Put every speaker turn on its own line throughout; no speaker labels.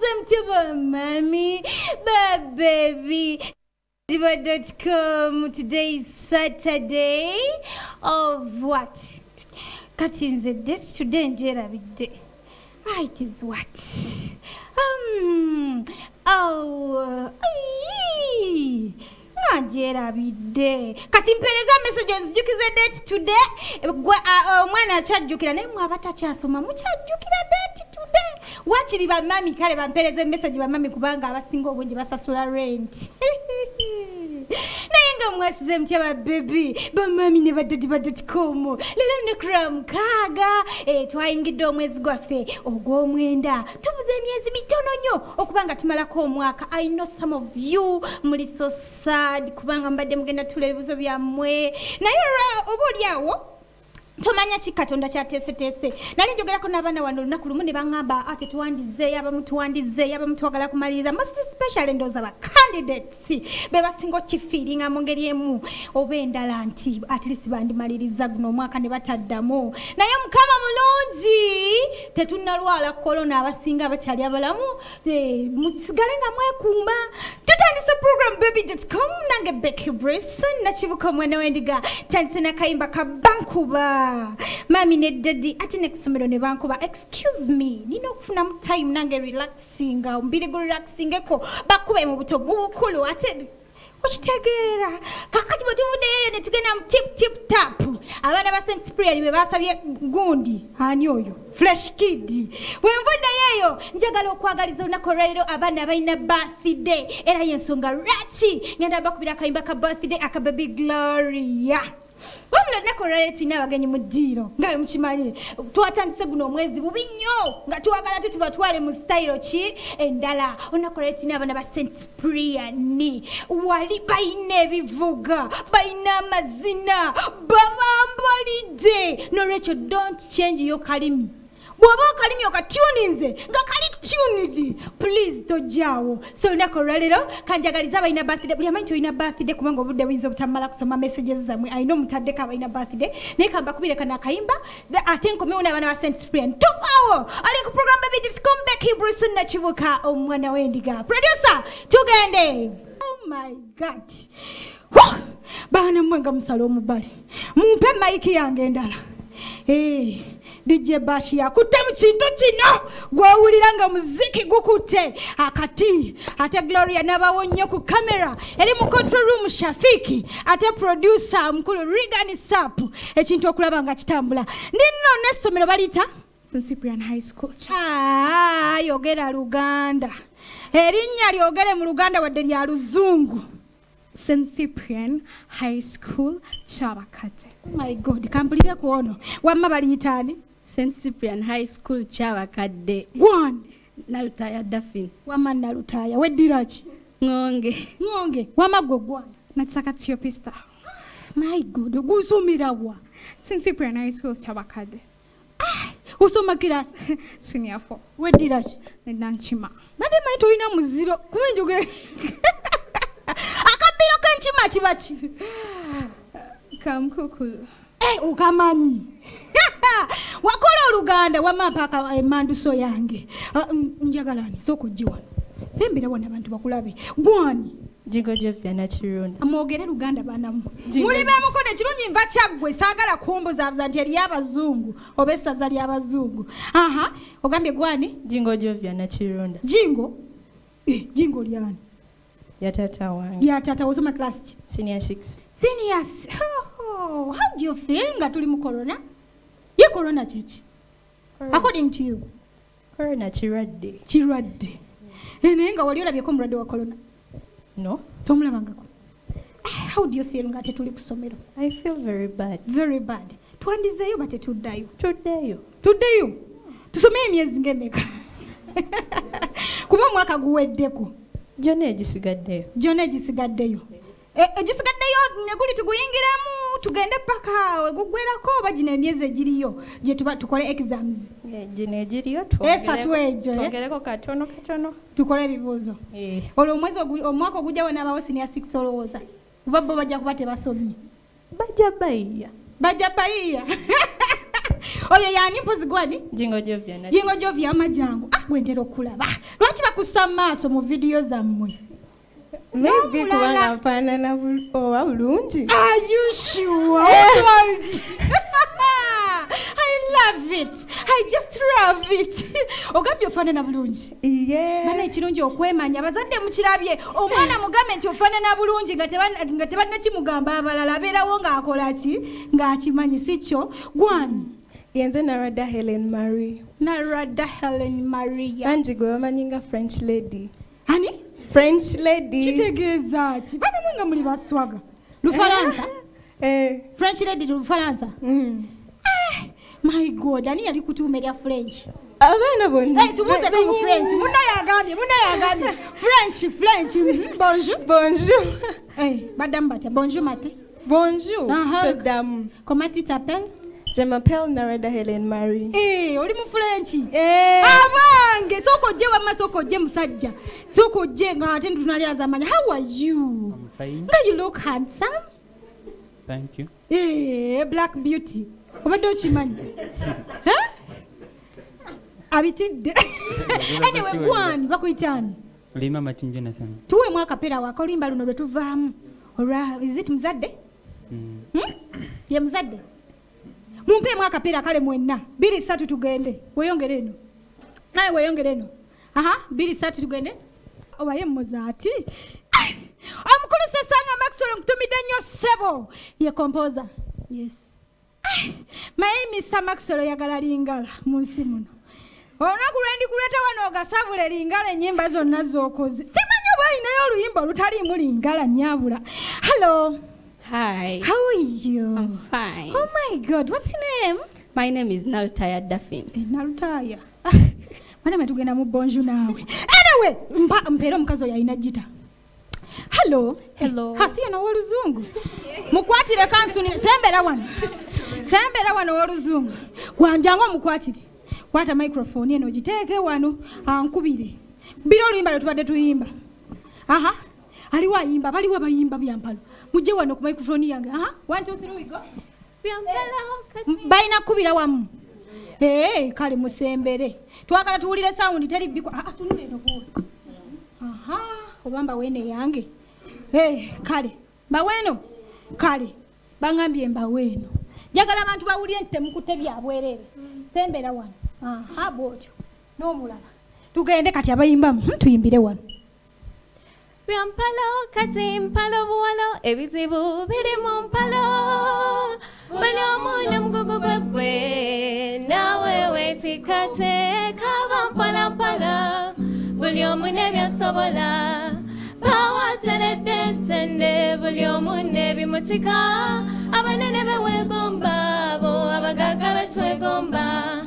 Mwasuze mutya bamami, ba baby. Diva.com. Today is Saturday of what? Kati nze date today njerabidde. Ah, it is what? Oh, ayi. Nga njerabidde. Kati mpereza message nzijukize date today. Omwana akyajjukira naye mwe abatakyasoma mukyajjukira date today. Wakiri bamami kale bampereze message bamami kubanga abasinga obungi basasula rent. Naye nga mwasize mutya ba baby bamami ne badadi ba.com. Leero lunaku 6 twayingidde omwezi gwaffe ogw'omwenda. Tubuze emyezi mitono nnyo okubanga tumalako omwaka. I know some of you muli so sad kubanga mbadde mugenda tula ebibuzo byammwe, naye oba oli awo tomanya ki Katonda kyateeseteese. Nali njogerako n'abaana wano olunaku lumu ne baŋŋamba ate tuwandizeeyo, abamu tuwandizeeyo, abamu twagala kumaliriza. Most especially ndowooza ba candidates be basinga okkifiiringa mu ngeri emu oba endala nti at least bandimaliriza guno omwaka ne bataddamu. Naye Mukama mulungi, tetunnalwala korona, abasinga abakyali abalamu musigale nga mwekuuma. Tutandise program baby.com nange Becky Bryson Nakibuka omwana w'endiga. Tandise n'akayimba ka Bankuba. Mami ne daddy ate nekusomero ne bankuba. Excuse me, nina okufunamu time nange relaxinga, omubiri gu relaxingeko, bakube mu buto mu bukulu ate okitegeera. Kakati bwe tuvuddeyo ne tugenda mu tip tip tap, abaana ba St Cyprian be basabye gundi ani oyo Fresh Kid. Bwe nvuddeyo eyo njagala okwagaliza olunaku olwaleero abaana abalina birthday, era y'ensonga lwaki ngenda bakubira akayimba ka birthday aka Baby Gloria. Wabula olunaku olwaleero tulina abagenyi mu ddiiro nga bwe mukimanyi. Twatandise guno omwezi bubi nnyo nga twagala tetubatwale mu sitayiro ki endala. Olunaku olwaleero tulina abaana ba St Cyprian, wali balina ebivuga, balina amazina, babambalidde. Nolwekyo don't change your kalimi. Bw'oba okalimi okatuninze nga kali tuned, please tojjaawo. So olunaku olwaleero kanjagaliza abalina birthday. Buli amanyi tolina birthday kubanga obudde buyinza obutamala kusoma messages zammwe. Alina omutaddeko abalina birthday, naye kambakubire kano akayimba ate nkomewo n'abaana ba St Cyprian. Tuvaawo ali ku program baby.com, Becky Bryson Nakibuka omwana w'endiga. Producer tugende. Oh my God, baana mmwe nga musala omubale, mumpe mayiki yange endala. DJ Bashi yakutte mu kintu kino gw'owulira nga muziki gukutte akati. Ate Gloria n'abawo nnyo ku kamera eri mu control room Shafiki, ate producer omukulu Regan Sap, ekintu okulaba nga kitambula. Ndi nno n'essomero baliyita
St Cyprian High School.
Yogera Luganda, erinnya lyogere mu Luganda wadde lya Luzungu.
St Cyprian High School Kyabakadde.
Oh my God, kampulire ku ono. Wamma baliyita ani?
St Cyprian High School Kyabakadde.
Gwani?
Nalutaya Daphne.
Wamma Nalutaya, weddira ki?
Ngonge.
Ngonge, wamma gwe gwani?
Nataka Theopista.
My God, gusomera wa?
St Cyprian High School Kyabakadde.
Osoma kirasi?
Senior 4.
Weddira ki?
Nedda nkima.
Badde manyi tolina muziro, kuba njogera. Akabbiro k'enkima kiba ki?
Kamukukulu.
Okamanyi. Wakola Oluganda wamma mpaka emanduso yange. Njagala ani sooka ojje wano. Sembera wano abantu bakulabe. Gwani?
Jingo Jovia Nakirunda.
Mwogere Luganda baanammwe. Muli b'emukono ekirungi nva Kyaggwe, saagala kumbuzaabuza nti eriyo abazungu oba essaza ly'abazungu. Aha, ogambye gwani?
Jingo Jovia Nakirunda.
Jingo? Jingo lyani?
Ya tata wange.
Ya tata, osoma class ki?
Senior 6.
Senior 6. Oh, how do you feel nga tuli mu corona? Ye corona kiki? According to you.
Corona kirwadde.
Kirwadde. Naye nga wali olabyeko omulwadde wa corona?
No.
Tomulabangako. How do you feel nga tetuli ku ssomero?
I feel very bad.
Very bad. Twandizeeyo ba tetuddayo?
Tuddeyo.
Tuddeyo. Tusome emyezi ng'emeka? Kuba omwaka guweddeko.
Gyonna egisigaddeyo.
Gyonna egisigaddeyo. Egisigaddeyo ne guli tuguyingiremu tugende paka we guggwerako oba gino emyezi egiriyo gye tuba tukole exams?
Gino egiriyo
Esatu egyo, eh?
twongereko katono katono.
Tukole ebibuuzo. Olwo omwezi omwaka ogujja wanaabawo senior 6 olowooza? Kuba bo bajja kuba tebasomye.
Bajja bayiiya.
Bajja bayiiya. Oyo yani mpozi gwani?
Jingo Jovia.
Jingo Jovia amajangu. Ah, gwendera okulaba. Lwaki bakussa maaso mu vidiyo zammwe?
Maybe kubanga nfaanana oba bulungi.
Are you sure? I love it. I just love it. Ogambye ofaanana bulungi.
Yeah.
Bana ekirungi okwemanya abazadde mukirabye omwana mugambe nti ofaanana bulungi nga tebannakimugamba abalala abeerawo ng'akola ki ng'akimanyi si kyo. Gwani?
Yenze Narada Helen Marie.
Narada Helen Maria.
Bangi gwe bamanyi nga French lady.
Ani?
French lady.
Kitegeeza ki? Bana mwe nga muli baswaga. Lufalansa?
Eh.
French lady Lufalansa?
Mm.
My God, ani yali kutuuma erya French?
Abaana bonna.
Hey, tubuuze ku French. Munna yagambye, munna yagambye. French, French. Bonjour.
Bonjour.
Eh, madame batya, bonjour mate.
Bonjour. Toddamu.
Comment tu t'appelles?
Je m'appelle Narada Helen Marie.
Eh, oli mu French.
Eh.
Abange, sooka ojje wamma, sooka ojje musajja. Sooka ojje nga ate tunalyaza How are you?
I'm fine.
Nga you look handsome.
Thank you.
Eh, black beauty. Obadde okimanyi? Abitidde. Anyway, gwani bakuyita ani?
Lima Martin Jonathan.
Tuweemu akapeera waka oluyimba luno lwe tuvaamu. Olwa is it muzadde?
Mm.
Hmm? Ye muzadde? Mumpeemu akapeera kale mwenna. 2 3 tugende. Weeyongere eno. Naye weeyongere eno. Aha, 2 3 tugende. Obaye mmuzaati. Omukulu Sesanga Maxwell nkutumidde nnyo ssebo. Ye composer.
Yes.
Maye Mr. Maxwell oyagala lingala mu nsi muno. Olunaku lwe ndikuleeta wano ogasabule lingala ennyimba zonna z'okoze. Simanyi oba olinayo oluyimba olutaliimu lingala nnyabula. Hello.
Hi.
How are you?
I'm fine.
Oh my God, what's your name?
My name is Nalutaya Daphne.
Nalutaya. Mwana tugenda mu bonjour naawe. Anyway, mpeera omukazi oyo alina gita. Hello.
Hello.
Hasi yano ow'oluzungu. Mukwatire kansuni, sembera wano. Sembera wano ow'oluzungu. Wanjanga omukwatire. Kwata microphone eno ogiteeke wano ankubire. Bira oluyimba lwe tubadde tuyimba. Aha. Aliwo ayimba, baliwo abayimba byampalo. Mujje wano ku microphone yange. Aha. 1 2 3 we go. Balina kkubira wamu. Eh, kale musembere. Twagala tuwulire sound teri bikwa. Ah, tunule eno kuwa. Aha, oba mbaweeno yange. Eh, kale. Mbaweeno. Kale. Bangambye mbaweeno. Njagala abantu bawulire nti temukutte byabwereere. Sembera wano. Aha, bw'otyo. N'omulala. Tugende kati abayimbamu, tuyimbire wano.
Byampalo kati mpalo buwalo ebizibu biri mu mpalo. Bali omu ne mugugu gwe naawe weetikate kaba mpola mpola. Buli omu ne byasobola bawateredde ntende buli omu n'ebimutika. Abanene beweegomba abo abagagga betwegomba.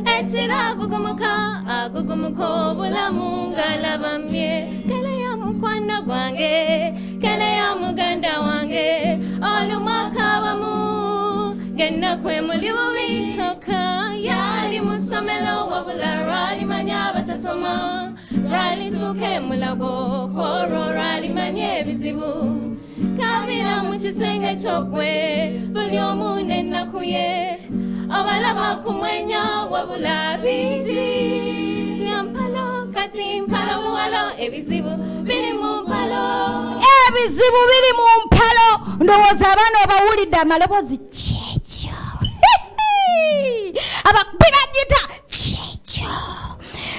Ekiro agugumuka agugumuka obulamu ng'alaba mmye. Kale ya mukwano gwange kale ya muganda wange olumu akabamu ng'ennaku emuli bubi kyokka yali mu ssomero wabula lwalimanya abatasoma. Lwalituuka emulago kw'olwo lwalimanya ebizibu. Kabira mu kisenge ky'oggwe buli omu n'ennaku ye. Abalaba kumwenya wabula bingi. Byampalo kati mpalo buwalo ebizibu biri mu mpalo.
Ebizibu biri mu mpalo. Ndowooza abaana obawulidde amaloboozi kyekyo. Abakubi bagita kyekyo.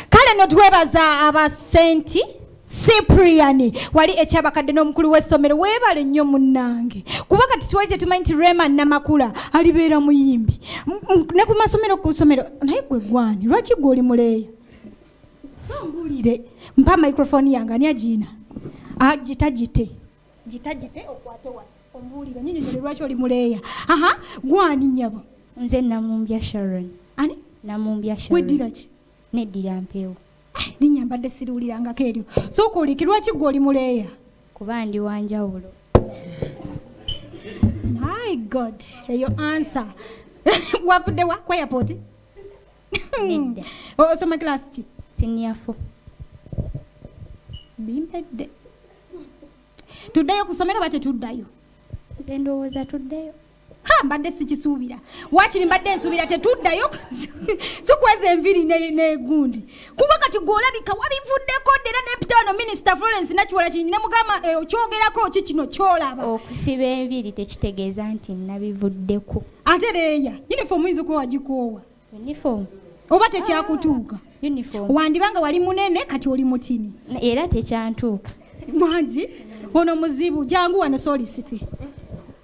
Kale no twebaza abasenti Cyprian wali ekyabakadde n'omukulu w'essomero weebale nnyo munnange. Kuba kati twali tetumanyi nti Rema Namakula alibeera muyimbi. Ne ku masomero ku ssomero naye gwe gwani lwaki gwe oli muleeya? Mbuulire mpa microphone yange ani agiina? Agita gite. Gita gite okwate wano ombuulire nnyonnyole lwaki oli muleeya. Aha, gwani nnyabo?
Nze Namumbya Sharon.
Ani?
Namumbya Sharon.
Weddira ki?
Neddira mpewo.
Linnya mbadde siriwulirangako eryo. Sooka oliki lwaki gwe oli muleeya?
Kuba ndi wa njawulo.
My God, eyo answer. Wavudde wa ku airport?
Nedda.
Osoma class ki?
Senior 4.
Bimpedde. Tuddeyo ku ssomero oba tetuddayo?
Nze ndowooza tuddeyo.
Ha, mbadde sikisuubira. Waakiri mbadde nsuubira tetuddayo sikweza enviiri n'egundi. Kuba kati gw'olabika wabivuddeko dda era ne mpita wano Minisita Florence Nakiwala Kiyingi ne mugamba okyogerako ki kino ky'olaba.
Okusiba enviiri tekitegeeza nti nabivuddeko.
Ate leeya, uniform oyinza okuba wagikoowa.
Uniform.
Oba tekyakutuuka.
Uniform.
Wandibanga wali munene kati oli mutini.
Era tekyantuuka.
Mwangi, ono muzibu, jangu wano solicit.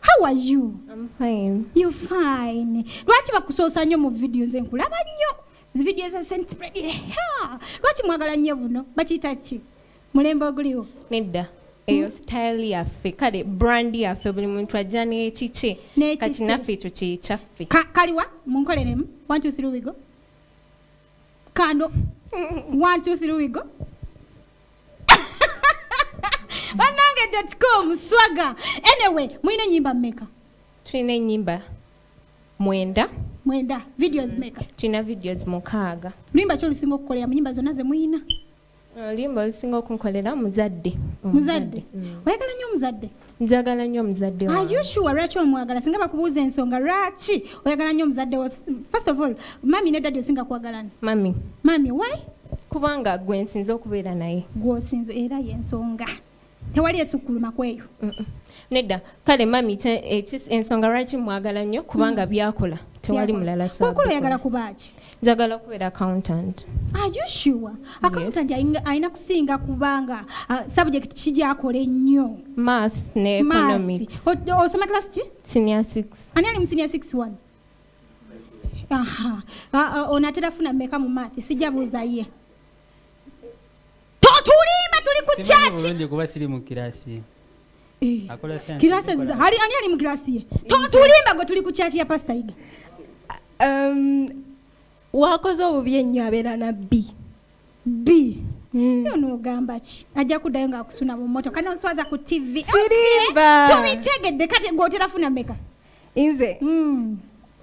How are you?
I'm fine.
You fine. Lwaki bakusoosa nnyo mu video nze nkulaba nnyo. Zi video za Saint Freddy. Ha! Lwaki mwagala nnyo buno? Bakiyita ki? Mulembe oguliwo.
Nedda. Eyo style yaffe, kale brand yaffe buli muntu ajja n'ekikye. Kati naffe ekyo kye kyaffe.
Kaliwa munkoleremu. 1 2 3 we go. Kano. 1 2 3 we go. Bannange.com swaga. Anyway, mwine ennyimba mmeka?
Tulina ennyimba 9.
9. Videos mmeka?
Tulina videos 6.
Luyimba ki olusinga okukolera mu nnyimba zonna ze muyina?
Oluyimba olusinga okunkolera muzadde.
Muzadde? Oyagala nnyo omuzadde?
Njagala nnyo omuzadde wange.
Are you sure lwaki omwagala? Singa bakubuuza ensonga lwaki oyagala nnyo omuzadde wo? First of all, mami ne daddy osinga kwagalana?
Mami.
Mami, why?
Kubanga gwe nsinze okubeera naye.
Gw'osinze era y'ensonga. Tewali esukkuluma kweyo.
Nedda, kale mami ensonga lwaki mwagala nnyo kubanga byakola tewali mulala sawa.
Wakula oyagala kuba ki?
Njagala kubeera accountant.
Are you sure? Accountant alina kusinga kubanga subject ki gy'akola ennyo?
Math ne economics.
Osoma class ki?
Senior 6.
Ani ali mu senior 6 wano? Aha. Ono atera funa mmeka mu math? Sijja buuza ye. Totulimba tuli ku
Simanyi
church.
bulungi kuba siri mu kirasi. Akola science.
Kirasi ali ani ali mu kirasi ye? Totulimba gwe tuli ku church ya Pastor Iga.
Wakoze obubi ennyo abeera na B.
B. Yo n'ogamba ki? Ajja kuddayo ng'akusuna mu mmotoka n'onswaza ku TV.
Sirimba.
Tubitegedde kati gw'otera funa mmeka?
Nze.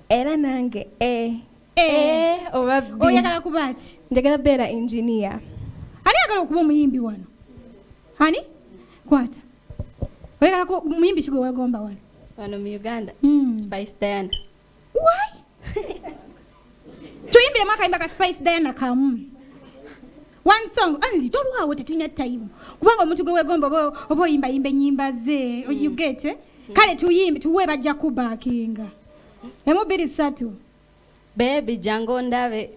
Era nange A.
A
oba B.
Oyagala kuba ki?
Njagala beera engineer.
Ani ayagala okuba omuyimbi wano? Ani? Kwata. Oyagala ku muyimbi ki gwe weegomba wano?
Wano mu Uganda. Spice Diana.
Why? Tuyimbiremu akayimba ka Spice Diana kamu. One song only. Tolwawo tetulina time. Kubanga omuntu gwe weegomba oba oyimbayimba ennyimba ze. You get eh? Kale tuyimbe tuwe bajja kubaakinga. 1 2 3.
Baby jangu ndabe.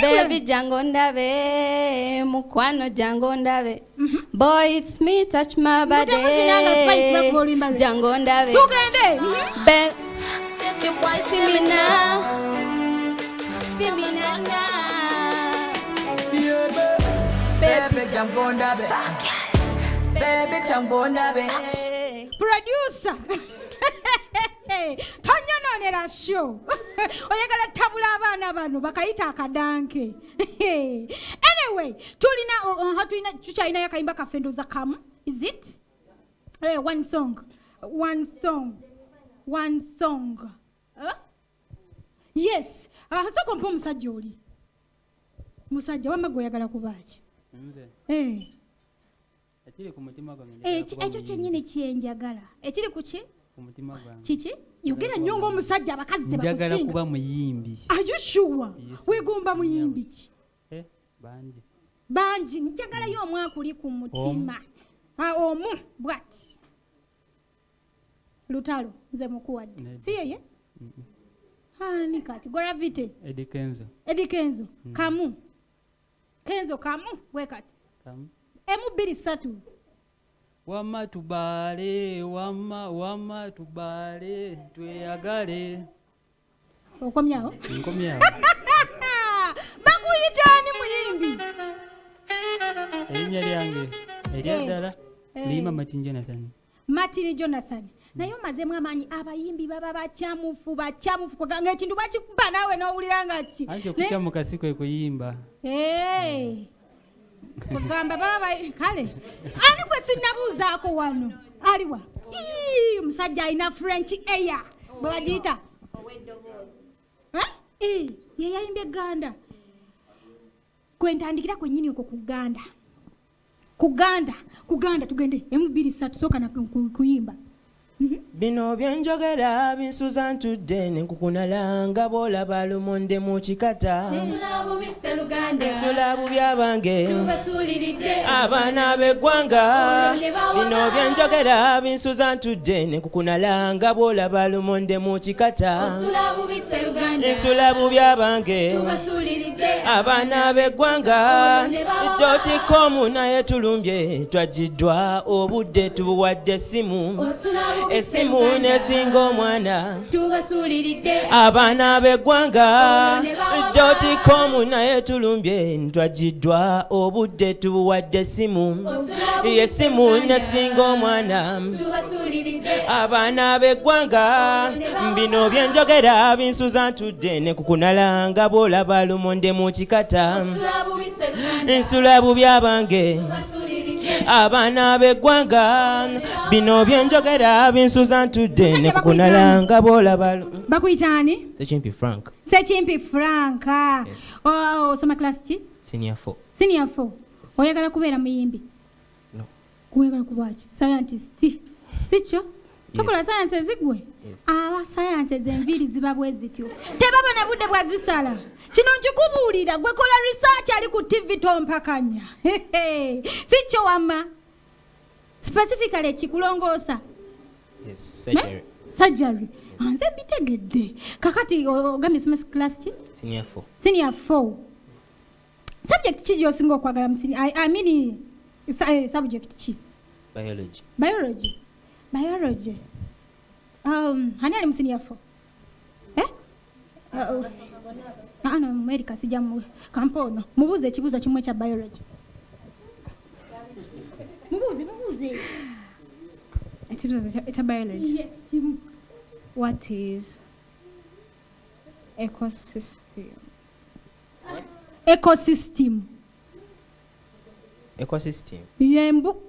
Baby jangu ndabe, mukwano jangu ndabe. Boy it's me touch my body. Jangu ndabe.
Tugende.
Be see me now. See me now.
Baby jangu ndabe. Baby jangu ndabe.
Producer. Tonyononera show. Oyagala tabula abaana bano bakayita akadanke. Anyway, tulina tulina tukyalinayo akayimba kaffe ndowooza kamu. Is it? One song. One song. One song. Yes. Sooka ompe omusajja oli. Musajja wamma gwe oyagala kuba ki?
Nze. Ekiri ku mutima gwange.
Ekyo kyennyini kyenjagala. Ekiri ku ki?
Ku mutima gwange.
Kiki? Yogera nnyo ng'omusajja abakazi
Njagala
tebakusinga.
kuba muyimbi.
Are you sure?
Yes.
Weegomba muyimbi ki?
Bangi.
Bangi. Njagalayo omwaka oli ku mutima. Omu bw'ati. Lutalo nze mukuwadde. Si yeye? Ani kati Gravity.
Eddie Kenzo.
Eddie Kenzo. Kamu. Kenzo kamu bwe kati.
Kamu.
1 2 3.
Wamma tubaale, wamma wamma tubaale, tweyagale.
Okomyawo?
Nkomyawo.
Bakuyita ani muyimbi?
Erinnya lyange erya ddala Liyima Martin Jonathan.
Martin Jonathan. Naye omazeemu amaanyi abayimbi baba bakyamufu bakyamufu kwegamba ekintu bakikuba naawe n'owulira nga ki.
Anti okukyamuka si kwe kuyimba.
Kugamba baba kale. Ani gwe sinnabuuzaako wano? Aliwa? Omusajja alina French air bwe bagiyita. Ye yayimbye Ganda. Kwe ntandikira kwennyini okwo ku Ganda. Ku Ganda, ku Ganda tugende 1 2 3 sooka na kuyimba.
Bino byenjogera binsuza ntudde ne nkukunalanga bw'olaba lumonde mu kikata. Nsula bubi abange abaana b'eggwanga. Bino byenjogera binsuza ntudde ne nkukunalanga bw'olaba lumonde mu kikata. Nsula bubi abange abaana b'eggwanga. .com naye tulumbye twagiddwa obudde tubuwadde essimu. Esimu nesinga omwana abaana b'eggwanga. .com naye tulumbye twagiddwa obudde tubuwadde essimu. Esimu nesinga omwana abaana b'eggwanga. Bino byenjogera binsuza ntudde ne kukunalanga bw'olaba lumonde mu kikata. Nsula bubi abange abaana b'eggwanga. Bino byenjogera binsuza ntudde ne kukunalanga bw'olaba.
Bakuyita ani?
Sekimpi Frank.
Sekimpi Frank. Osoma class ki?
Senior 4.
Senior 4. Oyagala kubeera muyimbi?
No.
Oyagala kuba ki? Scientist. Sikyo? Tokola science ezigwe? Aba science enviiri ziba bwe zityo. Tebaba na budde bwazisala. Kino nkikubuulira gwe kola research ali ku TV tompakanya. Sikyo wamma. Specifically kikulongoosa.
Yes, surgery.
Surgery. Nze mbitegedde. Kakati ogambye soma class ki?
Senior 4.
Senior 4. Subject ki gy'osinga okwagala mu senior? I mean subject ki?
Biology.
Biology. Biology. Hani ali mu senior 4? Eh? Ano America sijja mu kampono. Mubuuze ekibuuzo kimu ekya biology. Mubuuze, mubuuze.
Ekibuuzo ekya biology.
Yes, kimu.
What is ecosystem?
What?
Ecosystem.
Ecosystem.
Yembu.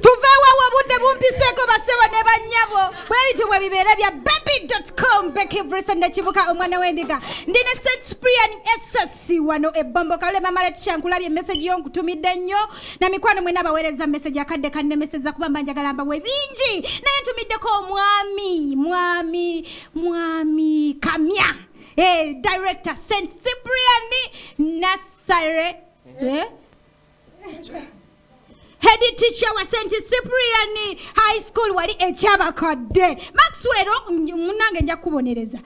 Tuvewa wabudde bumpiseeko basebo ne bannyabo. Bwe bityo bwe bibeera bya baby.com. Becky Brisson Nakibuka omwana w'endiga. Ndi ne St. Cyprian SS wano e Bombo. Kalule mama Letitia nkulabye message yo nkutumidde nnyo. Na mikwano mwena abaweereza message akadde kannemeseza kuba mba njagala mbawe bingi. Naye ntumiddeko omwami, mwami, mwami Kamya. Director St. Cyprian Nasare. Head teacher wa St. Cyprian High School wali ekyabakadde. Maxwell munange nja kubonereza.